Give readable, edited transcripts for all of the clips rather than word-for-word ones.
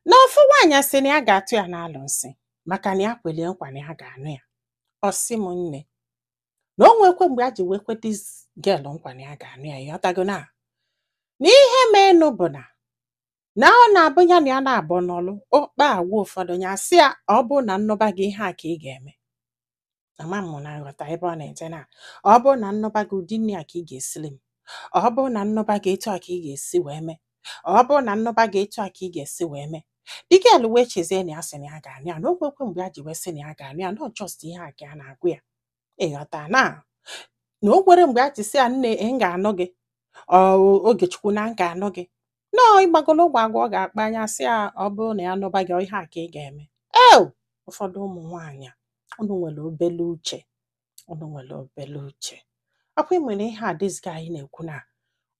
Na ofu nwaanyị sị na ya ga-atụ ya n'alụ nsị maka na ya kwelie nkwa na ya ga-anụ ya. Ọ sị m, nne, na o nwekwe mgbe a ji wee kwe this girl nkwa na ya ga-anụ ya. Ịghọtago na ihe menụ bụ na ọ na-abụ ya na ya na-abụ n'ọlụ okpe agwa ụfọdụ, ya sị ya, ọ bụ na nnụba gị, ihe a ka ị ga-eme. Ama m na nghọta ebe ọ na-eje, na ọ bụ na nnụba gị, ụdị nri a ka ị ga-esili m, ọ bụ na nnụba gị, etu a ka ị ga-esi wee mee, ọ bụ na nnụba gị, etu a ka ị ga-esi wee mee. The girl wee chezie na ya sị na ya ga-anụ ya, na o kwekwe mgbe ya ji wee sị na ya ga-anụ ya, na ọ just ihe a ka a na-agwa ya. Ịghọta na o kwere mgbe a ji sị ya, nne, m ga-anụ gị, ọ Ogechukwu, na m ga-anụ gị nọọ. Ịgbagolo ụgwọ agwa ọ ga-akpa anya, sị ya, ọ bụrụ na ya nụba gị, ọ ihe a ka ị ga-eme. Eo, ụfọdụ ụmụ nwaanyị a, unu nwere obele uche, unu nwere obele uche. Ọkwa ị nwere ihe a this guy na-ekwu na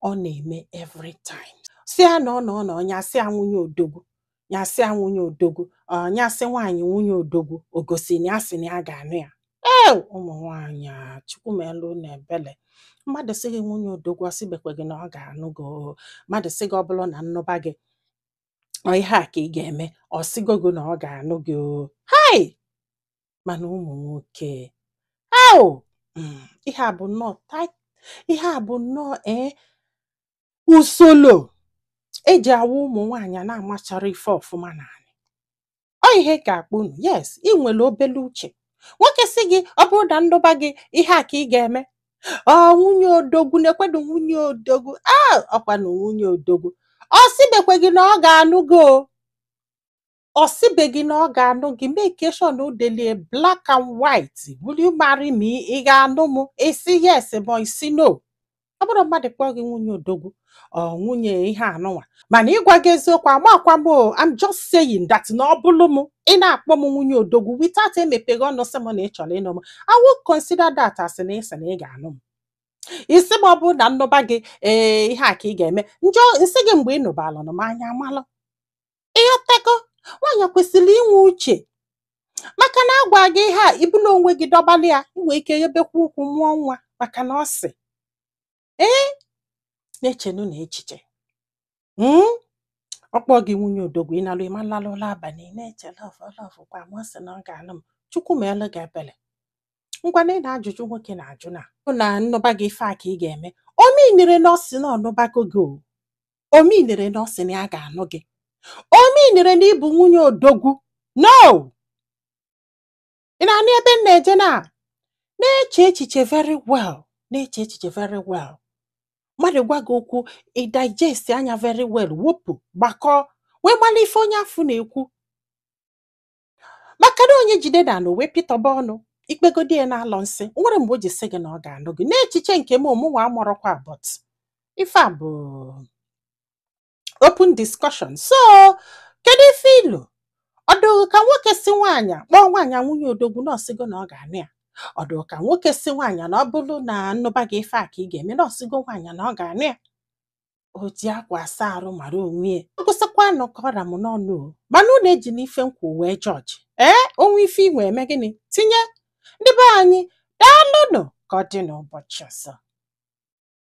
ọ na-eme every time, si ya na ọ nọ na ọnya, sị ya nwunye odogwu, ya sị ya nwunye odogwu, ọnya sị nwaanyị nwunye odogwu, o gosi na ya sị na ya ga-anụ ya. Eo, ụmụ nwaanyị a, Chukwu meelu unu ebele. Mmadụ sị gị nwunye odogwu, ọ sịbekwe gị na ọ ga-anụ gị o. Mmadụ sị gị, ọ bụrụ na nnụba gị, ọ ihe a ka ị ga-eme, ọ sịgo gị na ọ ga-anụ gị o. Hai, mana ụmụ nwoke, eo, ihe a bụ nnọọ ihe a bụ nnọọ usoro eji awa ụmụ nwaanyị a na-amachara ife ọfụma n'anị. Ọ ihe ga-akpọ unu, yes, ị nwere obele uche. Nwoke sị gị, ọ bụrụ na ndụba gị, ihe a ka ị ga-eme, ọ nwunye odogwu na-ekwedu nwunye odogwu a, ọkwa na nwunye odogwu, ọ sịbekwe gị na ọ ga-anụ gị o. Ọ sịbe gị na ọ ga-anụ gị. Make sure na o delie black and white, "Will you marry me?" Ị ga-anụ m? Isi yes ma isi no. Ọ bụrụ mmadụ kpọọ gị nwunye odogwu, ọ nwunye ihe anụnwa, mana ịgwa gị eziokwu, amakwa m o. I'm just saying that na ọ bụrụ m, ị na-akpọ m nwunye odogwu without emepeghị ọnụ sị m na ị chọrọ ịnụ m, I will consider that as na ịsị na ị ga-anụ m. Isi m, ọ bụrụ na nnụba gị, ee, ihe a ka ị ga-eme, njọ nsị gị mgbe ị nụbalụ m anya amalụ. Ịghọtago? Nwaanyị kwesịrị inwe uche, maka na agwa gị ihe a, ibulu onwe gị dọbalị ya, ị nwee ike yebekwa ụkwụ mụọ nwa, maka na ọ sị ee na-echenu na echiche. Ọ kpọọ gị nwunye odogwu, ịnalụ ịmalalụ ụla abalị, ị na-eche love love kwa ma ọ sị na ọ ga-anụ m. Chukwu meelụ gị ebele. Ngwa, na ị na-ajụjụ nwoke na-ajụ na na nnụba gị, ife a ka ị ga-eme, ominire na ọ sị na ọnụbago gị o, ominire na ọ sị na ya ga-anụ gị, ominire na ịbụ nwunye odogwu. No, ị na-anụ ebe m na-eje? Na na-eche echiche very well, na-eche echiche very well. Mmadụ gwa gị okwu, ị digest anya very well, wepụ gbakọọ wee mara ife onye afụ na-ekwu, maka na onye jide na wee pịtọba ọnụ ikpegodi ya na-alọ nsị nwere mgbe o ji sị gị na ọ ga-anụ gị. N'echiche nke m, mụnwa amụrọkwa, but ife a bụ open discussion. So kedu ife ilu ọ dụghị ka nwoke si nwaanyị kpọọ nwaanyị nwunye odogwu na ọsịgo na ọ ga-anụ ya? Ọ dụghị ka nwoke si nwaanyị na ọ bụrụ na nnụba gị, ife a ka ị ga-eme, na ọsịgo nwaanyị na ọ ga-anụ ya? O ji akwa asa arụ mara onwe ya. Gụsịkwanụ ka ọra m n'ọnụ o, mana unu eji n'ife nkwu wee jọji ee onwe ife inwe eme gịnị tinye. Ndị be anyị, daalụnụ. Ka ọ dị n'ụbọchị ọzọ.